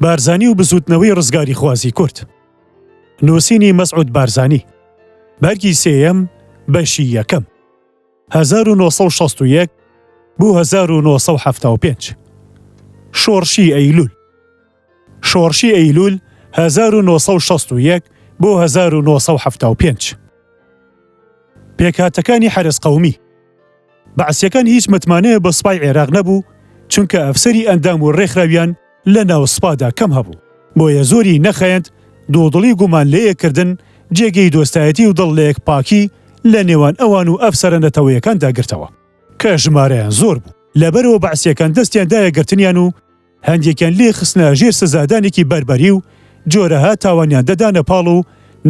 بارزانی و بزووتنەوەی ڕزگاریخوازی کورد. نووسینی مەسعود بارزانی. بەرگی سێیەم، بەشی یەکەم. 1961 بۆ 1975. شۆڕشی ئەیلوول. شۆڕشی ئەیلوول 1961 بۆ 1975. پێکهاتەکانی حەرەس قەومی. بەعسیەکان هیچ متمانەیە بە سوپای عێراق نەبوو، چونکە ئەفسەری ئەندام و رێکخراویان لە ناو سوپادا کەم هەبوو، بۆیە زۆری نەخایەند دوودڵی و گومان لەیەک کردن جێگەی دۆستایەتی و دڵ لەیەک پاکی لە نێوان ئەوان و ئەفسەرە نەتەوەیەکاندا گرتەوە کە ژمارەیان زۆر بوو، لەبەرئەوە بەعسیەکان دەستیان دایە گرتنیان و هەندێکیان لێ خستنە ژێر سزادانێکی بەربەری و جۆرەها تاوانیان دەدانە پاڵ و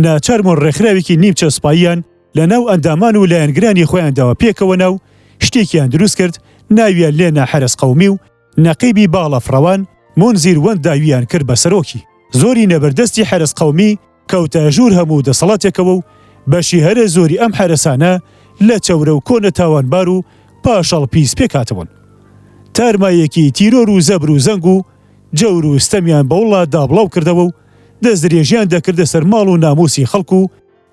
ناچار بوون ڕێکخراوێکی نیمچە سوپاییان لە ناو ئەندامان و لایەنگرانی خۆیانداوە پێکەوە نا و شتێکیان دروست کرد ناویان لێ نا حەرەس قەومی و نەقیبی باڵەفڕەوان مونزیر وەنداویان کرد بە سەرۆکی. زۆری نەبرد دەستی حەرەس قەومی کەوتە ژوور هەموو دەسەڵاتێکەوە و بەشی هەرە زۆری ئەم حەرەسانە لە چەورە و کۆنە تاوانبار و پاشەڵ پیس پێکهاتبوون. تارماییەکی تیرۆر و زەبر و زەنگ و جەور و ستەمیان بە وڵاتدا بڵاو کردەوە و دەستدرێژیان دەکردە سەر ماڵ و نامووسی خەڵک و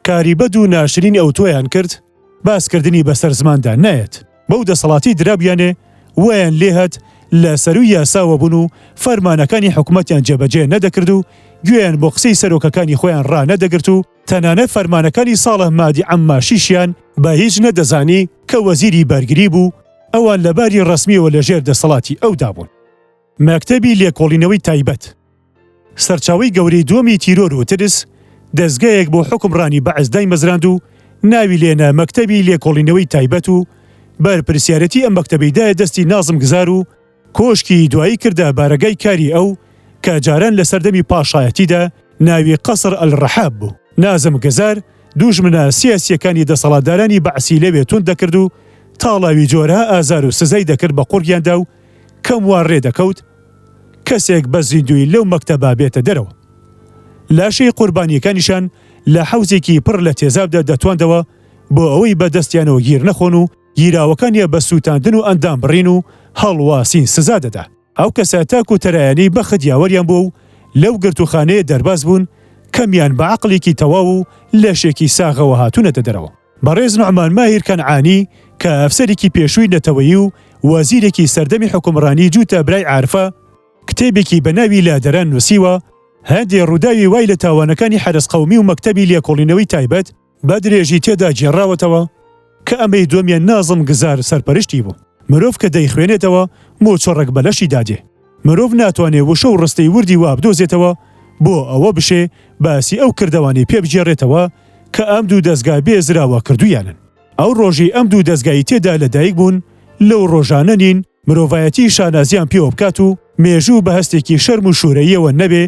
کاری بەد و ناشرین ئەوتۆیان کرد باسکردنی بەسەر زماندا نایەت. بەو دەسەڵاتەی درابویانێ وایان لێهات لە سەرووی یاساوە بوون و فەرمانەکانی حکومەتیان جێبەجێ نەدەکرد و گوێیان بۆ قسەی سەرۆکەکانی خۆیان ڕانەدەگرت و تەنانەت فەرمانەکانی ساڵح مادی عەمماشیشیان بە هیچ نەدەزانی کە وەزیری بەرگری بوو، ئەوان لە باری ڕەسمییەوە لە ژێر دەسەڵاتی ئەودا بوون. مەکتەبی لێکۆڵینەوەی تایبەت. سەرچاوەی گەورەی دووەمی تیرۆر و ترس، دەزگایەک بۆ حوکمڕانی بەعس دایمەزراند و ناوی لێنا مەکتەبی لێکۆڵینەوەی تایبەت و بەرپرسیارێتی ئەم مەکتەبەی دایە دەستی نازم گزار و کۆشکی دوایی کردە بارەگای کاری ئەو کە جاران لە سەردەمی پاشایەتیدا ناوی قەسر ئەلڕەحاب بوو. نازم گزار دوژمنە سیاسییەکانی دەسەڵاتدارانی بەعسی لەوێ توند دەکرد و تاڵاوی جۆرەها ئازار و سزای دەکرد بە قوڕگیاندا و کەم وا رێ دەکەوت کەسێک بە زیندوویی لەو مەکتەبە بێتە دەرەوە. لاشەی قوربانییەکانیشان لە حەوزێکی پڕ لە تێزابدا دەتواندەوە بۆ ئەوەی بە دەستیانەوە گیر نەخۆن و گیراوەکانیا بە سووتاندن و ئەندام بڕین و هەڵواسین سزا دەدا. ئەو کەسە تاک و تەرایانەی بەخت یاوەریان بووە و لەو گرتووخانەیە دەرباز بوون، کەمیان بە عەقڵێکی تەواو و لەشێکی ساغەوە هاتوونەتە دەرەوە. بەڕێز نوعمان ماهیر کەنعانی کە ئەفسەرێکی پێشووی نەتەوەیی و وەزیرێکی سەردەمی حوکمڕانی جووتە برای عارفە، کتێبێکی بە ناوی لادەران نووسیوە، هەندێ ڕووداوی وای لە تاوانەکانی حەرەس قەومی و مەکتەبی لێکۆڵینەوەی تایبەت بە درێژی تێدا گێڕاوەتەوە کە ئەمەی دووەمیان نازم گزار سەرپەرشتی بوو. مرۆڤ کە دەیخوێنێتەوە موچڕک بە لەشیدا دێ. مرۆڤ ناتوانێ وشە و ڕستەی وردی وا بدۆزێتەوە بۆ ئەوە بشێ باسی ئەو کردەوانەی پێ بگێڕێتەوە کە ئەم دوو دەزگا بێزراوە کردوویانن. ئەو ڕۆژەی ئەم دوو دەزگای تێدا لە دایک بوون لەو ڕۆژانە نین مرۆڤایەتی شانازیان پێوە بکات و مێژوو بە هەستێکی شەرم و شوورەییەوە نەبێ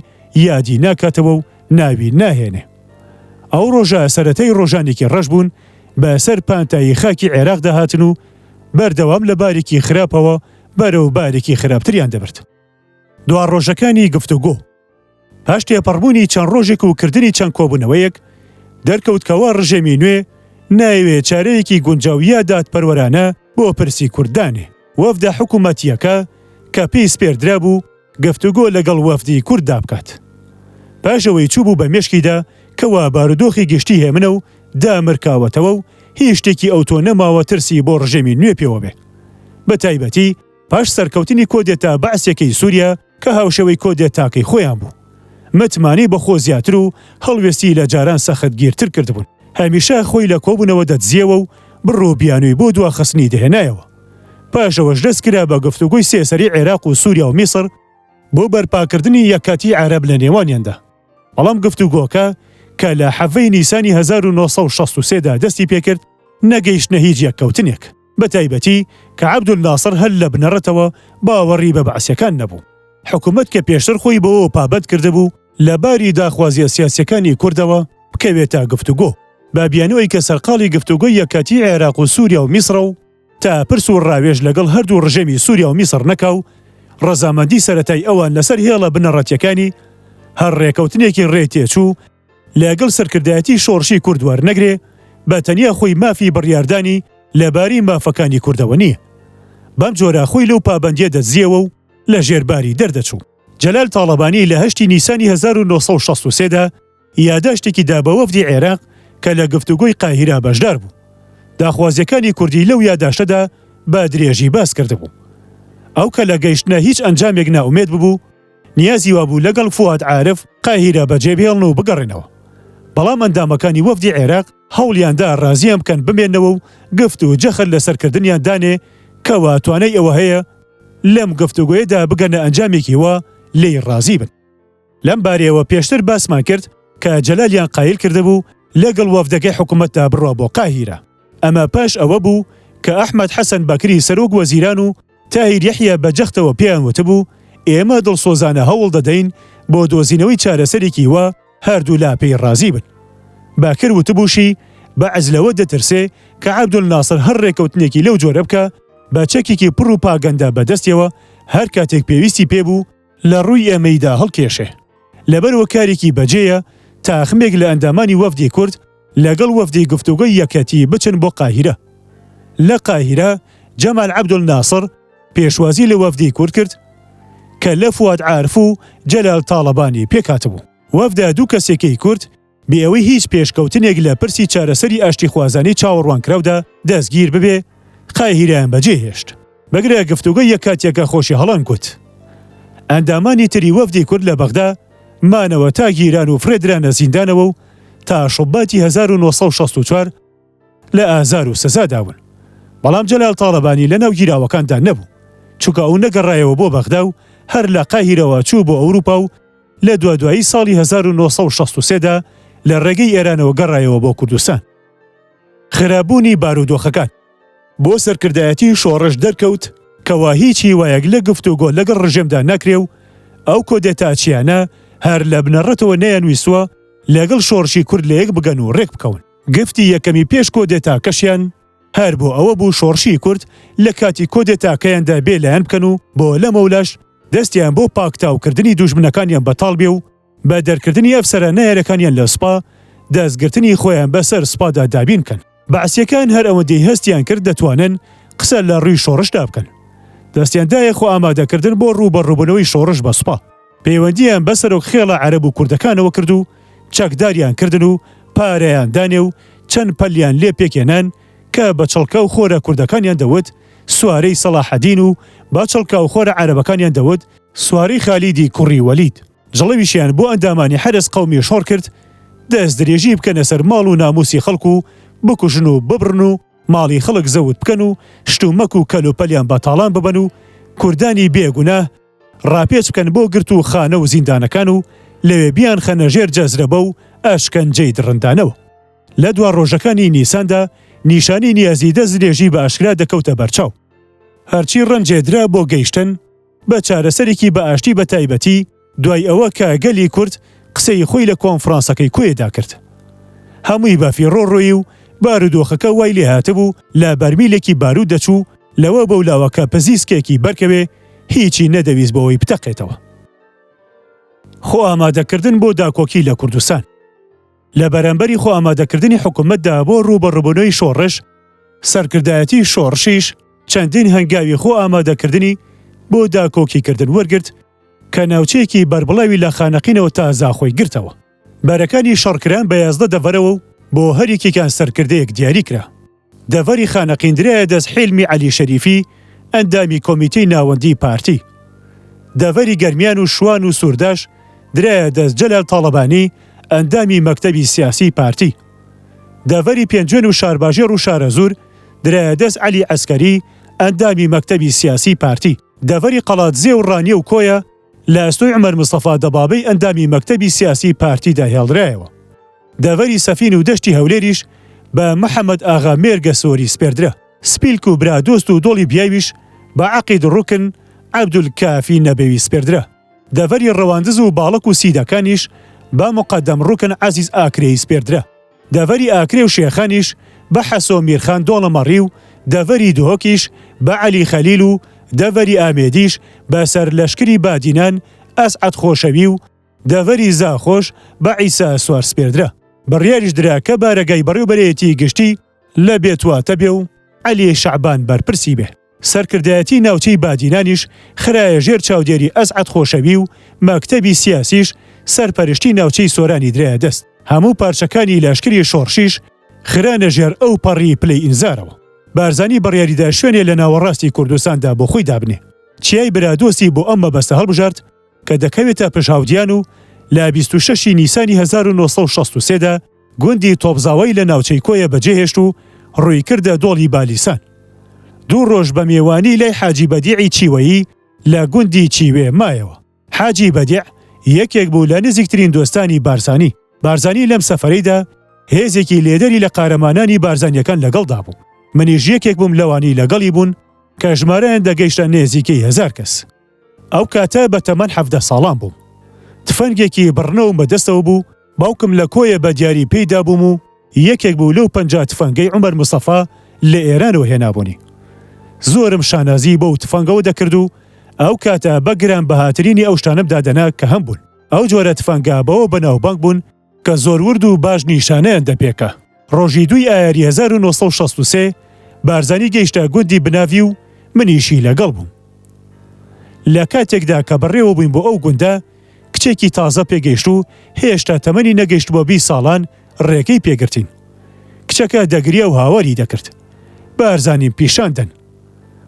یادی ناکاتەوە و ناوی ناهێنێ. ئەو ڕۆژە سەرەتای ڕۆژانێکی ڕەش بوون بە سەر پانتایی خاکی عێراقدا هاتن و بەردەوام لە بارێکی خراپەوە بەرەو بارێکی خراپتریان دەبرد. دوا ڕۆژەکانی گفتوگۆ. پاش تێپەڕبوونی چەند ڕۆژێک و کردنی چەند کۆبوونەوەیەک، دەرکەوت کەوا ڕژێمی نوێ نایەوێ چارەیەکی گونجاو یا دادپەروەرانە بۆ پرسی کورد دانێ. وەفدە حکوومەتییەکە کە پێی سپێردرابوو گفتوگۆ لەگەڵ وەفدی کورددا بکات. پاش ئەوەی چووبوو بە مێشکیدا کەوا بارودۆخی گشتی هێمنە و دامرکاوەتەوە و هیچ شتێکی ئەوتۆ نەماوە ترسی بۆ ڕژێمی نوێ پێوە بێ. بە تایبەتی پاش سەرکەوتنی کۆدێتا بەعسیەکەی سوریا کە هاوشێوەی کۆدێتاکەی خۆیان بوو. متمانەی بە خۆ زیاتر و هەڵوێستی لە جاران سەختگیرتر کردبوون. هەمیشە خۆی لە کۆبوونەوە دەدزیەوە و بڕ و بیانووی بۆ دواخستنی دەهێنایەوە. پاش ئەوەش دەست کرا بە گفتوگۆی سێ سەری عێراق و سوریا و میسر بۆ بەرپاکردنی یەکەتی عەرەب لە نێوانیاندا. بەڵام گفتوگۆکە کە لە 17 ی نیسانی 1963 دا دەستی پێکرد نەگەیشتنە هیچ یەککەوتنێک. بە تایبەتی کە عەبدولناسڕ هەر لە بنەڕەتەوە باوەڕی بە بەعسیەکان نەبوو. حکومەت کە پێشتر خۆی بەوەوە پابەند کردبوو لە باری داخوازیە سیاسیەکانی کوردەوە بکەوێتە گفتوگۆ بە بیانووی کە سەرقاڵی گفتوگۆی یەکەتی عێراق و سوریا و میسڕە و تا پرس و ڕاوێژ لەگەڵ هەردوو ڕژێمی سوریا و میسڕ نەکا و ڕەزامەندی سەرەتای ئەوان لەسەر هێڵە بنەڕەتیەکانی هەر ڕێکەوتنێکی ڕێ تێچوو لەگەڵ سەرکردایەتی شۆڕشی کورد وەرنەگرێ، بە تەنیا خۆی مافی بڕیاردانی لە باری مافەکانی کوردەوە نییە. بەم جۆرە خۆی لەو پابەندییە دەدزییەوە و لە ژێر باری دەردەچوو. جەلال تاڵەبانی لە هەشتی نیسانی 1963 دا یاداشتێکی دا بە وەفدی عێراق کە لە گفتوگۆی قاهیرە بەشدار بوو. داخوازییەکانی کوردی لەو یاداشتەدا بە درێژی باس کردبوو. ئەو کە لە گەیشتنە هیچ ئەنجامێک نائومێد ببوو، نیازی وابوو لەگەڵ فواد عارف قاهیرە بەجێبهێڵن و بگەڕێنەوە. بەڵام ئەندامەکانی وەفدی عێراق هەوڵیان دا رازیان بکەن بمێنەوە و گفت و جەخت لەسەر کردنیان دانێ کەوا توانای ئەوە هەیە لەم گفتوگۆیەدا بگەنە ئەنجامێکی وا لێی رازی بن. لەم بارەیەوە پێشتر باسمان کرد کە جەلالیان قایل کردبوو لەگەڵ وەفدەکەی حکومەتدا بڕوا بۆ قاهیرە. ئەمە پاش ئەوە بوو کە ئەحمەد حەسەن بەکری سەرۆک وەزیران و تاهیر یەحیا بە جەختەوە پێیان وتبوو ئێمە دڵسۆزانە هەوڵ دەدەین بۆ دۆزینەوەی چارەسەرێکی وا هەردوولا پێی ڕازی بن. بەکر وتبووشی بەعس لەوە دەترسێ کە عەبدولناسر هەر ڕێکەوتنێکی لەو جۆرە بکا بە چەکێکی پڕوپاگەندە بەدەستیەوە هەر کاتێک پێویستی پێ بوو لە ڕووی ئێمەیدا هەڵکێشێ. لەبەرئەوە کارێکی بەجێیە تاخمێک لە ئەندامانی وەفدی کورد لەگەڵ وەفدی گفتوگۆی یەکەتی بچن بۆ قاهیرە. لە قاهیرە جەمال عەبدولناسڕ پێشوازی لە وەفدی کورد کرد کە لە فواد عارف و جەلال تاڵەبانی پێکهاتبوو. وەفدە دوو کەسێکەی کورد بێ ئەوەی هیچ پێشکەوتنێک لە پرسی چارەسەری ئاشتیخوازانەی چاوەڕوانکراودا دەستگیر ببێ، قاهیرەیان بەجێ هێشت. بگرە گفتوگۆی یەککاتیەکە خۆشی هەڵەنگوت. ئەندامانی تری وەفدی کورد لە بەغدا مانەوە تا گیران و فڕێدرانە زیندانەوە و تا شوباتی 1964 لە ئازار و سزا داون. بەڵام جەلال تاڵەبانی لە ناو گیراوەکاندا نەبوو، چونکە ئەو نەگەڕایەوە بۆ بەغدا و هەر لە قاهیرەوە چوو بۆ ئەوروپا و لە دوادوایی ساڵی 1963 دا لە ڕێگەی ئێرانەوە گەڕایەوە بۆ کوردستان. خراپبوونی بارودۆخەکان بۆ سەرکردایەتی شۆڕش دەرکەوت کەوا هیچ هیوایەک لە گفتوگۆ لەگەڵ ڕژێمدا ناکرێ و ئەو کۆدێتاچییانە هەر لە بنەڕەتەوە نەیانویستووە لەگەڵ شۆڕشی کورد لەیەک بگەن و ڕێک بکەون. گفتی یەکەمی پێش کۆدێتاکەشیان هەر بۆ ئەوە بوو شۆڕشی کورد لە کاتی کۆدێتاکەیاندا بێ لایەن بکەن و بۆ لەمەولاش دەستیان بۆ پاکتاوکردنی دوژمنەکانیان بەتاڵ بێ و بە دەرکردنی ئەفسەرە نەیارەکانیان لە سوپا، دەستگرتنی خۆیان بەسەر سوپادا دابین بکەن. بەعسییەکان هەر ئەوەندەی هەستیان کرد دەتوانن قسە لە ڕووی شۆڕشدا بکەن، دەستیان دایە خۆئامادەکردن بۆ ڕووبەڕووبوونەوەی شۆڕش بە سوپا. پەیوەندییان بە سەرۆک خێڵە عەرەب و کوردەکانەوە کرد و چەکداریان کردن و پارەیان دانێ و چەند پەلیان لێ پێکهێنان کە بە چڵکاو خۆرە کوردەکانیان دەوت سوارەی سەڵاحەدین و بە چڵکاو خۆرە عەرەبەکانیان دەوت سوارەی خالیدی کوڕی وەلید. جڵەویشیان بۆ ئەندامانی حەرەس قەومی شۆڕ کرد دەست درێژی بکەنە سەر ماڵ و ناموسی خەڵک و بکوژن و ببڕن و ماڵی خەڵک زەوت بکەن و شتومەک و کەلوپەلیان بە تاڵان ببەن و کوردانی بێ گوناه ڕاپێچ بکەن بۆ گرتوو خانە و زیندانەکان و لەوێ بیانخەنە ژێر جەزرەبە و ئەشکەنجەی دڕندانەوە. لە دوا ڕۆژەکانی نیساندا نیشانەی نیازی دەست درێژی بە ئاشکرا دەکەوتە بەرچاو. هەرچی ڕەنجێ درا بۆ گەیشتن بە چارەسەرێکی بە ئاشتی بە تایبەتی دوای ئەوە کە گەلی کورد قسەی خۆی لە کۆنفرانسەکەی کۆیەدا کرد هەمووی بە فیڕۆ ڕۆیی و بارودۆخەکە وای لێهاتبوو لە بەرمیلێکی باروت دەچوو لەوە بەولاوە کە پزیسکێکی بەرکەوێ هیچی نەدەویست بۆی بتەقێتەوە. خۆ ئامادەکردن بۆ داکۆکی لە کوردستان. لە بەرامبەری خۆ ئامادەکردنی حکومەتدا بۆ ڕووبەڕووبوونەوەی شۆڕش، سەرکردایەتی شۆڕشیش چەندین هەنگاوی خۆ ئامادەکردنی بۆ داکۆکیکردن وەرگرت کە ناوچەیەکی بەربڵاوی لە خانەقینەوە تا زاخۆی گرتەوە. بەرەکانی شەڕ کران بە 11 دەڤەرەوە و بۆ هەریەکێکیان سەرکردەیەک دیاری کرا. دەڤەری خانەقین درایە دەست حیلمی عەلی شەریفی ئەندامی کۆمیتەی ناوەندیی پارتی. دەڤەری گەرمیان و شوان و سورداش درایە دەست جەلال تاڵەبانی ئەندامی مەکتەبی سیاسیی پارتی. دەڤەری پێنجوێن و شارباژێڕ و شارەزوور درایە دەست عەلی عەسکەری ئەندامی مەکتەبی سیاسیی پارتی. دەڤەری قەڵادزێ و ڕانیە و کۆیە لە ئەستۆی عومەر مستەفا دەبابەی ئەندامی مەکتەبی سیاسیی پارتیدا هێڵدرایەوە. دەڤەری سەفین و دەشتی هەولێریش بە محەمەد ئاغا مێرگەسۆری سپێردرا. سپیلک و برادۆست و دۆڵی بیاویش بە عەقید ڕوکن عەبدولکافی نەبەوی سپێردرا. دەڤەری ڕەواندز و باڵەک و سیدەکانیش بە موقەدەم ڕوکن عەزیز ئاکرێی سپێردرا. دەڤەری ئاکرێ و شێخانیش بە حەسۆ میرخان دۆڵەمەڕی و دەڤەری دهۆکیش بە عەلی خەلیل و دەڤەری ئامێدیش بە سەرلەشکری بادینان ئەسعەد خۆشەوی و دەڤەری زاخۆش بە عیسا سوار سپێردرا. بڕیاریش درا کە بارەگای بەڕێوبەرێیەتیی گشتی لە بێتواتە بێ و عەلی شەعبان بەرپرسی بێ. سەرکردایەتی ناوچەی بادینانیش خرایە ژێر چاودێری ئەسعەد خۆشەوی و مەکتەبی سیاسیش سەرپەرشتی ناوچەی سۆرانی درایە دەست. هەموو پارچەکانی لەشکری شۆڕشیش خرانە ژێر ئەو پەڕی پلەی ئینزارەوە. بارزانی بڕیاریدا شوێنێ لە ناوەڕاستی کوردستاندا بۆ خۆی دابنێ. چیای برادۆستی بۆ ئەم مەبەستە هەڵبژارد کە دەکەوێتە پشهاودیان و لە 26 ی نیسانی 1963 دا گوندی تۆپزاوای لە ناوچەی کۆیە بەجێهێشت و ڕووی کردە دۆڵی بالیسان. دوو ڕۆژ بە مێوانی لای حاجی بەدیعی چیوەیی لە گوندی چیوێ مایەوە. حاجی بەدیع یەکێک بوو لە نزیکترین دۆستانی بارزانی. بارزانی لەم سەفەرەیدا هێزێکی لێدەری لە قارەمانانی بارزانییەکان لەگەڵدا بوو. منیش یەکێک بووم لەوانەی لەگەڵی بوون کە ژمارەیان دەگەیشتە نێزیکەی هەزار کەس. ئەو کاتە بە تەمەن 17 ساڵان بووم. تفەنگێکی بڕنەوم بە دەستەوە بوو، باوکم لە کۆیە بە دیاری پێی دابووم و یەکێک بوو لەو 50 تفەنگەی عومەر مستەفا لە ئێرانەوە هێنابوونی. زۆرم شانازی بەو تفەنگەوە دەکرد و ئەو کاتە بە گرانبەهاترینی ئەو شتانەم دادەنا کە هەمبوون. ئەو جۆرە تفەنگە بەوە بەناوبانگ بوون کە زۆر ورد و باش نیشانەیان دەپێکا. ڕۆژی دووی ئایاری 1963 بارزانی گەیشتە گوندی بناڤی و منیشی لەگەڵ بووم. لە کاتێکدا کە بەڕێوە بووین بۆ ئەو گوندە، کچێکی تازە پێگەیشتوو هێشتا تەمەنی نەگەیشتبووە 20 ساڵان ڕێگەی پێگرتین. کچەکە دەگریا و هاواری دەکرد. بارزانیم پیشان دەن.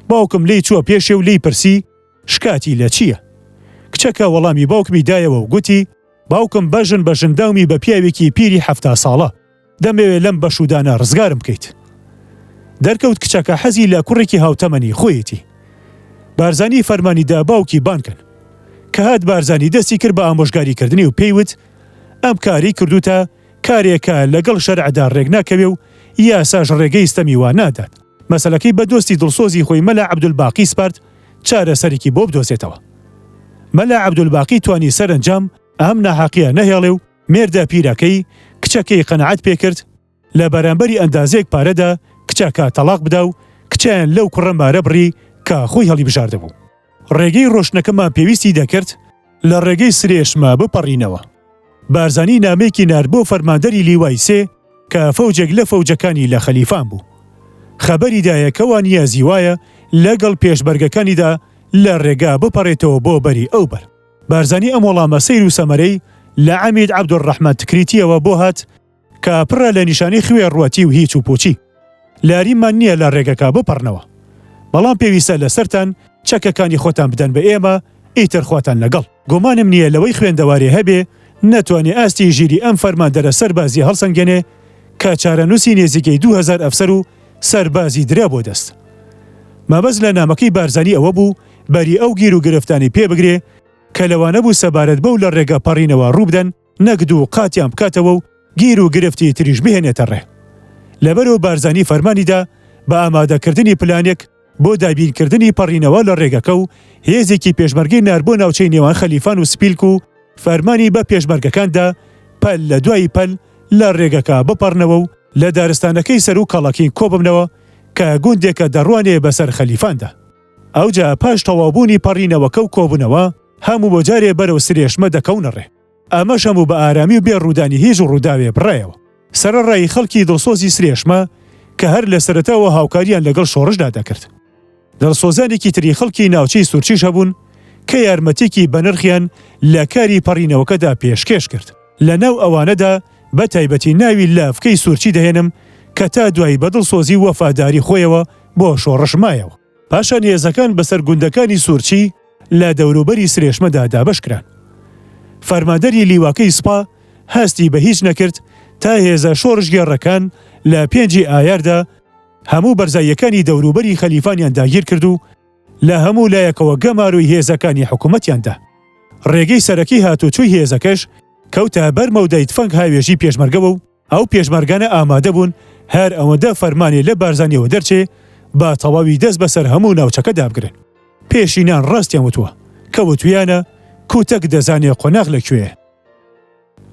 باوکم لێی چووە پێشێ و لێی پرسی شکاتی لە چییە؟ کچەکە وەڵامی باوکمی دایەوە و گوتی، باوکم بەژن بە ژن داومی بە پیاوێکی پیری 70 ساڵە، دەمەوێ لەم بەشوودانە ڕزگارم بکەیت. دەرکەوت کچەکە حەزی لە کوڕێکی هاوتەمەنی خۆیەتی. بارزانی فەرمانی دا باوکی بان کەن. کە هات بارزانی دەستی کرد بە ئامۆژگاریکردنی و پێی وت، ئەم کارەی کردووتە کارێکە لەگەڵ شەرعدا ڕێک ناکەوێ و یاساش ڕێگەی ستەمی وا نادات. مەسەلەکەی بە دۆستی دڵسۆزی خۆی مەلا عەبدولباقی سپارد چارەسەرێکی بۆ بدۆزێتەوە. مەلا عەبدولباقی توانی سەرەنجام ئەم ناحەقییە نەهێڵێ و مێردە پیرەکەی کچەکەی قەناعەت پێکرد لە بەرامبەری ئەندازەیەک پارەدا کچەکە تەڵاق بدا و کچەیان لەو کوڕە مارە بڕی کە خۆی هەڵیبژاردبوو. ڕێگەی ڕۆشتنەکەمان پێویستی دەکرد لە ڕێگەی سرێشمە بپەڕینەوە. بارزانی نامەیەکی نارد بۆ فەرماندەری لیوای سێ کە فەوجێک لە فەوجەکانی لە خەلیفان بوو. خەبەری دایە کەوا نیازی وایە لەگەڵ پێشمەرگەکانیدا لە ڕێگا بپەڕێتەوە بۆ بەری ئەو بەر. بارزانی ئەم وەڵامە سەیر و سەمەرەی لە عەمید عەبدولڕەحمان تکریتییەوە بۆ هات کە پڕە لە نیشانەی خوێڕوەتی و هیچ و پوچی. لاریمان نییە لە ڕێگەکە بپەڕنەوە. بەڵام پێویستە لەسەرتان چەکەکانی خۆتان بدەن بە ئێمە، ئیتر خواتان لەگەڵ. گومانم نییە لەوەی خوێندەوارێ هەبێ نەتوانێ ئاستی ژیری ئەم فەرماندەرە سەربازییە هەڵسەنگێنێ کە چارەنووسی نێزیکەی 2000 ئەفسەر و سەربازی درا بۆ دەست. مەبەست لە نامەکەی بارزانی ئەوە بوو بەری ئەو گیروگرفتانەی پێ بگرێ کە لەوانە بوو سەبارەت بەو لە ڕێگە پەڕینەوە ڕووبدەن نەک دوو قاتیان بکاتەوە و گیر و گرفتی تریش بهێنێتە ڕێ. لەبەرئەوە بارزانی فەرمانی دا بە ئامادەکردنی پلانێک بۆ دابینکردنی پەڕینەوە لە ڕێگەکە و هێزێکی پێشمەرگەی نارد بۆ ناوچەی نێوان خەلیفان و سپیلک و فەرمانی بە پێشمەرگەکان دا پەل لە دوای پەل لە ڕێگەکە بپەڕنەوە و لە دارستانەکەی سەروو کەڵەکین کۆببنەوە کە گوندێکە دەڕوانێ بەسەر خەلیفاندا. ئەوجا پاش تەواوبوونی پەڕینەوەکە و کۆبوونەوە هەموو بۆ جارێ بەرەو سرێشمە دەکەونە ڕێ. ئەمەش هەموو بە ئارامی و بێ ڕوودانی هیچ ڕووداوێ بڕایەوە. سەرەڕای خەڵکی دڵسۆزی سرێشمە کە هەر لە سەرەتاوە هاوکاریان لەگەڵ شۆڕشدا دەکرد. دڵسۆزانێکی تری خەڵکی ناوچەی سورچیش هەبوون کە یارمەتیەکی بەنرخیان لە کاری پەڕینەوەکەدا پێشکێش کرد. لە ناو ئەوانەدا بە تایبەتی ناوی لافکەی سورچی دەهێنم کە تا دوایی بە دڵسۆزی و وەفاداری خۆیەوە بۆ شۆڕش مایەوە. پاشان هێزەکان بەسەر گوندەکانی سورچی لە دەوروبەری سرێشمەدا دابەش کران. فەرماندەری لیواکەی سپا هەستی بە هیچ نەکرد تا هێزە شۆڕشگێڕەکان لە پێنجی ئایاردا هەموو بەرزاییەکانی دەوروبەری خەلیفانیان داگیر کرد و لە هەموو لایەکەوە گەمارۆی هێزەکانی حکوومەتیان دا. ڕێگەی سەرەکی هاتوچۆی هێزەکەش کەوتە بەر مەودای تفەنگ هاوێژی پێشمەرگەوە و ئەو پێشمەرگانە ئامادە بوون هەر ئەوەندە فەرمانێ لە بارزانیەوە دەرچێ بە تەواوی دەست بەسەر هەموو ناوچەکەدا بگرن. پێشینان ڕاستیان وتووە کە وتویانە کوتەک دەزانێ قۆناغ لە کوێیە.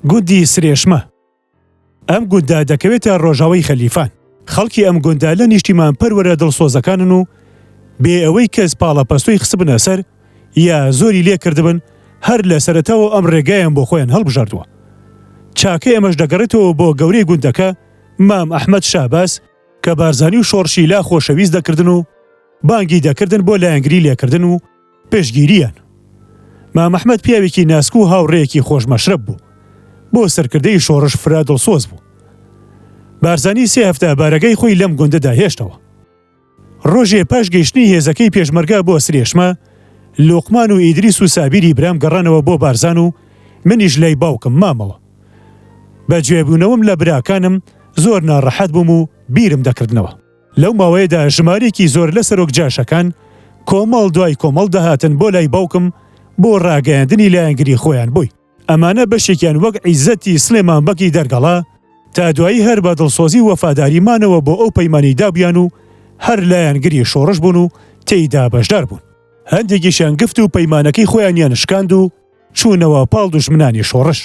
گوندی سرێشمە، ئەم گوندە دەکەوێتە ڕۆژاوای خەلیفان. خەڵکی ئەم گوندە لە نیشتیمان پەروەرە دڵسۆزەکانن و بێ ئەوەی کەس پاڵەپەستۆی خستبنە سەر یا زۆری لێ کردبن هەر لە سەرەتاوە ئەم ڕێگایان بۆ خۆیان هەڵبژاردووە. چاکەی ئەمەش دەگەڕێتەوە بۆ گەورەی گوندەکە مام ئەحمەد شاباز کە بارزانی و شۆڕشی لا خۆشەویست دەکردن و. بانگی دەکردن بۆ لایەنگری لێکردن و پشتگیریان. مام ئەحمەد پیاوێکی ناسک و هاوڕێیەکی خۆش مەشرەب بوو. بۆ سەرکردەی شۆڕش فرە دڵسۆز بوو. بارزانی سێ هەفتە بارەگای خۆی لەم گوندەدا هێشتەوە. ڕۆژێ پاش گەیشتنی هێزەکەی پێشمەرگە بۆ سرێشمە، لوقمان و ئیدریس و سابیری برام گەڕانەوە بۆ بارزان و منیش لای باوکم مامەوە. بە جوێبوونەوەم لە براکانم زۆر ناڕەحەت بووم و بیرم دەکردنەوە. لەو ماوەیەدا ژمارەیەکی زۆر لە سەرۆک جاشەکان کۆمەڵ دوای کۆمەڵ دەهاتن بۆ لای باوکم بۆ ڕاگەیاندنی لایەنگری خۆیان بۆی. ئەمانە بەشێکیان وەک عیزەتی سڵێمان بەگی دەرگەڵە تا دوایی هەر بە دڵسۆزی و وەفاداری مانەوە بۆ ئەو پەیمانەی دابویان و هەر لایەنگری شۆڕش بوون و تێیدا بەشدار بوون. هەندێکیشیان گفت و پەیمانەکەی خۆیانیان شکاند و چوونەوە پاڵ دوژمنانی شۆڕش.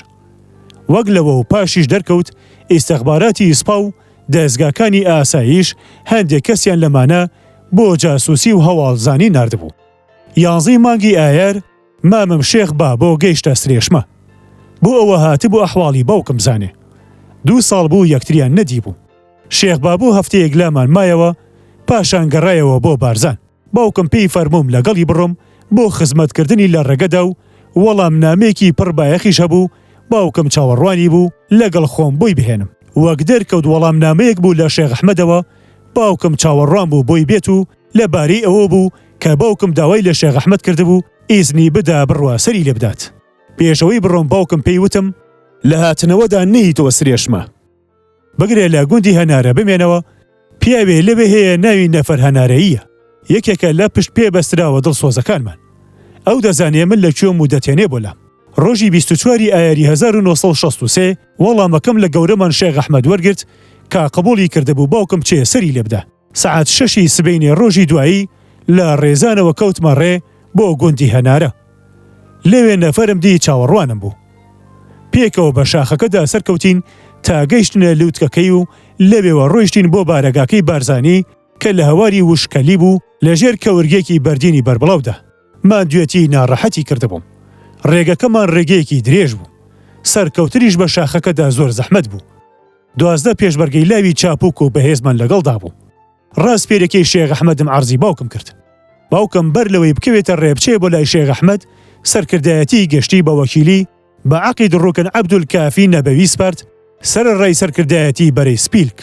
وەک لەوە و پاشیش دەرکەوت ئیستخباراتی سپا و دەزگاکانی ئاسایش هەندێک کەسیان لەمانە بۆ جاسوسی و هەواڵزانی ناردبوو. یانزەی مانگی ئایار مامم شێخ بابۆ گەیشتە سرێشمە. بۆ ئەوە هاتبوو ئەحواڵی باوکم بزانێ. دوو ساڵ بوو یەکتریان نەدیبوو. شێخ بابۆ هەفتەیەک لامان مایەوە، پاشان گەڕایەوە بۆ بارزان. باوکم پێی فەرمووم لەگەڵی بڕۆم بۆ خزمەتکردنی لە ڕێگەدا و وەڵامنامەیەکی پڕ بایەخیش هەبوو باوکم چاوەڕوانی بوو لەگەڵ خۆم بۆی بهێنم. وەک دەرکەوت وەڵامنامەیەک بوو لە شێخ ئەحمەدەوە، باوکم چاوەڕوان بوو بۆی بێت و لە بارەی ئەوە بوو کە باوکم داوای لە شێخ ئەحمەد کردبوو ئیزنی بدا بڕوا سەری لێ بدات. پێش ئەوەی بڕۆم باوکم پێی وتم. لە هاتنەوەدا نەیتەوە سرێشمە. بگرە لە گوندی هەنارە بمێنەوە، پیاوێ لەوێ هەیە ناوی نەفەر هەنارەییە، یەکێکە لە پشت پێ بەستراوە دڵسۆزەکانمان. ئەو دەزانێ من لە کوێم و دەتهێنێ بۆ لام. ڕۆژی 24 ی ئایاری 1963 وەڵامەکەم لە گەورەمان شێخ ئەحمەد وەرگرت کە قبوڵی کردبوو باوکم بچێ سەری لێ بدا. سەعات شەشی سبەینێ ڕۆژی دوایی لە ڕێزانەوە کەوتمە ڕێ بۆ گوندی هەنارە. لەوێ نەفەرم دی چاوەڕوانم بوو. پێکەوە بە شاخەکەدا سەرکەوتین تا گەیشتنە لووتکەکەی و لەوێوە ڕۆیشتین بۆ بارەگاکەی بارزانی کە لە هەواری وشکەلی بوو لە ژێر کەورگێکی بەردینی بەربڵاودا. ماندوێتی ناڕەحەتی کردبووم. ڕێگەکەمان ڕێگەیەکی درێژ بوو. سەرکەوتنیش بە شاخەکەدا زۆر زەحمەت بوو. 12 پێشمەرگەی لاوی چاپوک و بەهێزمان لەگەڵدا بوو. ڕاسپێرەکەی شێخ ئەحمەدم عەرزی باوکم کرد. باوکم بەر لەوەی بکەوێتە ڕێ بچێ بۆ لای شێخ ئەحمەد، سەرکردایەتیی گشتی بە وەکیلی بە عەقید ڕوکن عەبدولکافی نەبەوی سپارد، سەرەڕای سەرکردایەتیی بەرەی سپیلک.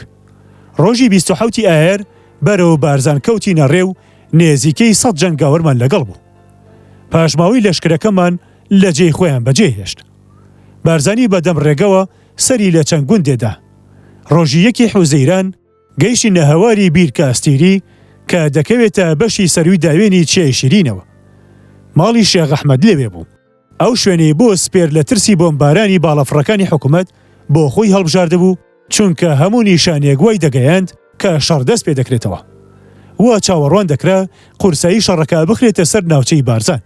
ڕۆژی 27 ی ئایار بەرەو بارزان کەوتینە ڕێ و نێزیکەی سەد جەنگاوەرمان لەگەڵ بوو. پاشماوەی لەشکرەکەمان لە جێی خۆیان بەجێ هێشت. بارزانی بە دەم ڕێگەوە سەری لە چەند گوندێ دا. ڕۆژی یەکی حوزەیران گەیشتینە هەواری بیرکاستیری کە دەکەوێتە بەشی سەرووی داوێنی چیای شیرینەوە. ماڵی شێخ ئەحمەد لەوێ بوو. ئەو شوێنەی بۆ سپێرد لە ترسی بۆمبارانی باڵەفڕەکانی حکومەت بۆ خۆی هەڵبژاردبوو، چونکە هەموو نیشانەیەک وای دەگەیاند کە شەڕ دەست پێ دەکرێتەوە. وا چاوەڕوان دەکرا قورسایی شەڕەکە بخرێتە سەر ناوچەی بارزان.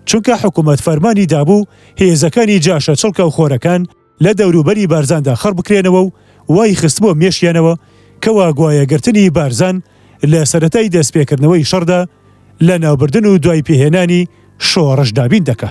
چونکە حکومەت فەرمانی دابوو هێزەکانی جاشە چڵکە و خۆرەکان لە دەوروبەری بارزاندا خڕ بکرێنەوە و وای خستبووە مێشکیانەوە کەوا گوایە گرتنی بارزان لە سەرەتای دەستپێکردنەوەی شەڕدا لەناوبردن و دوای پێهێنانی شۆڕش دابین دەکا.